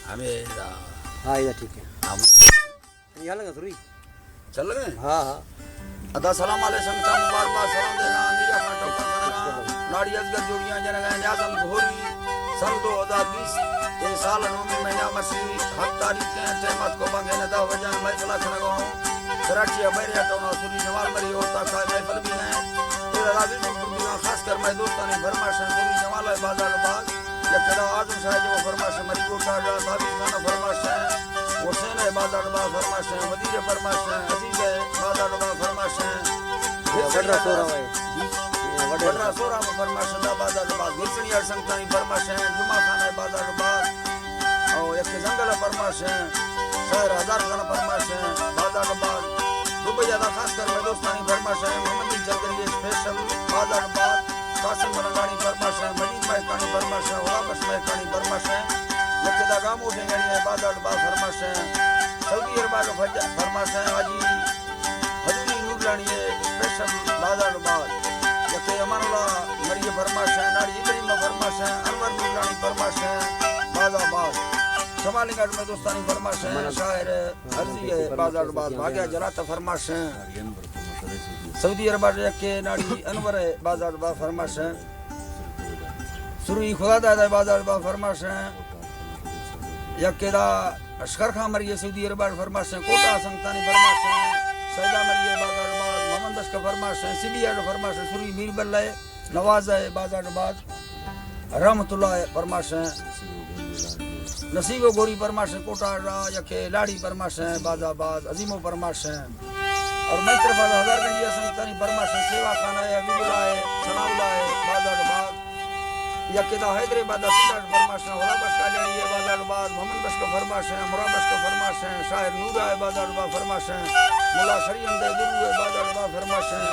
ہمے دا۔ ہاں، یہ ٹھیک ہے۔ ہم۔ یہ لگا تھوڑی۔ چل گئے؟ ہاں، ہاں۔ ادا سلام علیکم، سنگتاں مبارک باد، سلام دینا، میرا خان ٹوکا کرنا، ناڑی ازگر جوڑیاں جنگا، نیازم گھوری، سن دو ہزار بیس، اے سال نومی مہینہ مسی، ہفت تاریخ کے ٹائم ات کو بنگے ندا وجہ محفلہ کھنگا ہوں۔ کراچی ء بحریہ ٹاؤن ء سری جمال مری ہوتا کا محفل بھی ہیں۔ اے راوی کو بھی خاص کر میں دوستانی فرمائش ہیں، سری جمال ہے بازار باز۔ یک کدا اعظم شاہ جو فرمائش مری کو کا جا، صابر خان فرمائش ہے، حسین ہے بازار باز فرمائش ہے، وزیر فرمائش ہے، عزیز ہے بازار باز فرمائش ہے۔ وڈرا سورا ہے۔ جی۔ وڈرا سورا فرمائش دا بازار باز۔ گلسنی ہر سنگتانی فرمائش ہے، جمعہ خان ہے بازار باز۔ او یک زنگل ء فرمائش ہیں، شاعر ہزار خان ء فرمائش ہیں، بازار باز۔ دبئی ادا خاص کر میں دوستانی فرمائش ہیں، محمد علی چندری اسپیشل بازار باز۔ قاسم ملنگانی فرمائش ہیں، مجید مہکانی فرمائش ہیں، غلام بخش مہکانی فرمائش ہیں۔ یک ادا گاموش ہیں گڑی ہے، بازار باز فرمائش ہیں۔ سعودی عرب ء فرمائش ہیں، حاجی حضوری نورلانی ء اسپیشل بازار باز۔ یکے امان اللہ مری فرمائش ہیں، ناڑی ابراہیم فرمائش ہیں، انور نورلانی فرمائش ہیں، بازار باز۔ شمالی گھاٹ میں دوستانی فرمائش ہیں، شاعر عرضی ہے بازار باز، بھاگیا جلاتا فرمائش ہیں۔ سعودی عرب ء یکے ناڑی انور ہے بازار باز فرمائش ہیں۔ سروی خدا دادا بازار باز فرمائش ہیں۔ یکے دا اشکر خان مری سعودی عرب ء فرمائش ہیں، کوٹا سنگتانی فرمائش ہیں، سیدا مری بازار باز، محمد بخش کا فرمائش ہیں، سبی ء فرمائش ہیں، سروی میر بلے نواز ء بازار باز، رحمت اللہ فرمائش ہیں، نصیب و گوری فرمائش ہیں، کوٹا را یکے لاڑی فرمائش ہیں، بازار باز، عظیم و فرمائش ہیں۔ اور میں طرف ہزار گنجی سنگتانی فرمائش ہیں، سیوا خان ہے، حبیب اللہ ہے، ثناء اللہ ہے، بازار باز۔ یکے دا حیدرآباد ء سیدھا فرمائش ہیں، غلام بخش کالیانی ہے بازار باز، محمد بخش کا فرمائش ہیں، مراد بخش کا فرمائش ہیں، شاعر نورا ہے بازار باز فرمائش ہیں، ملا شری احمد ہے درو ہے بازار باز فرمائش ہیں۔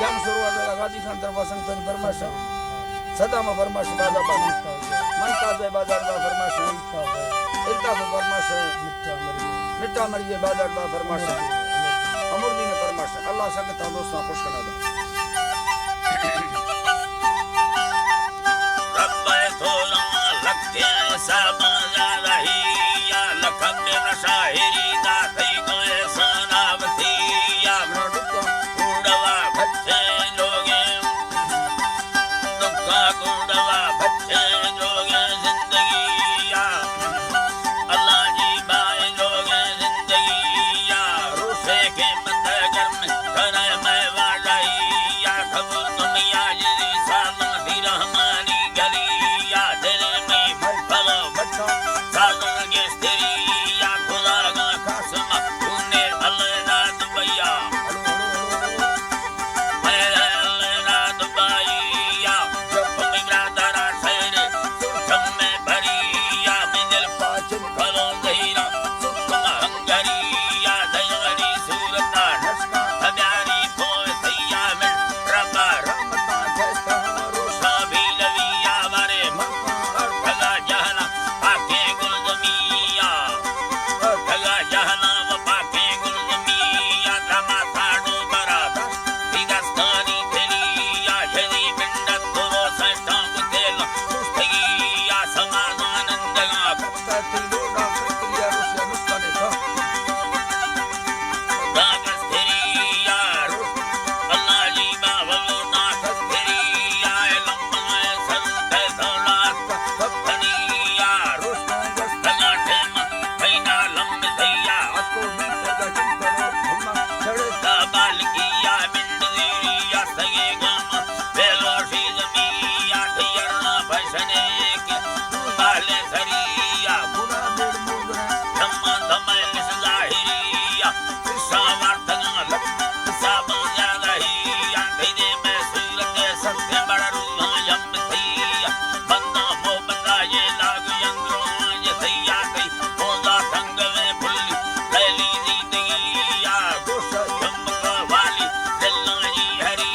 جان سرور والا غازی خان طرف سنگتانی فرمائش ہیں، صدا میں فرمائش بازار باز، ممتاز ہے بازار باز فرمائش ہیں، الطاف فرمائش ہیں، مٹا مریے بازار باز فرمائش ہیں، امردین فرمائش ہیں۔ اللہ سنگتاں دوستاں خوش کنا دا۔ رب ء تھوراں لکھیں حساباں زیادہ ہی، یا لکھ بن شاعری دا تئی کو احسان آبتی، یا مڑ کوڑوا بچے لوگیں، دکھا کوڑوا بچے لوگیں زندگی، یا اللہ جی بائے لوگیں زندگی، یا روشے کے مندر گرم کرے میں والائی، یا خبر دنیا جی سامن دی رحمانی گلی، یا دل میں بھلو بچا سازن گستری، یا خدا گا قسم تنے اللہ داد بیا۔ اے اللہ داد بیا۔ جب میرا درا سیر سرخم میں بھریا، میں دل پاچن کروں گہرا، سکم ہنگریا، دنگری صورتا نشکا، ہمیاری پوئے سیا من ربا رحمتا جیسا ہم روشا بھی لویا، بارے مرکا ارتگا جہنا پاکے گلزمیا، ارتگا جہنا و پاکے گلزمیا، دما ساڈو برا دست تی دستانی دلیا، یزی منت درو سیتاں گتیل، مستگی یا سمازان اندگا، کتا تی لوڈا فکریا روشیا مستنے تھا۔ داغستری یا روش، اللہ جی باولو داغستری یا لمبا سر تے سولات، کپنی یا روش، داغستنا ٹیم، پینا لمب دیا، اکو بیتر دا چنترو، ہم چڑتا بالکیا، منڈ زیریا، سگے گاما، بیلوشی زمیا، تیرنا بشنے کے، بالے سریا، گنا بیڑ موگرا، دما دمے اس ظاہریا، اس ساوار تنا لگ، اس سابان زیادہ ہی، یا تیرے میں صورت سب سے بڑا روح یم تھی، بندہ محبت آئے لاگ ینگرو، یہ سیا گئی، موزا تنگ میں پھلی، لیلی زندگی، یا دوست چمکا والی، دلانی ہری۔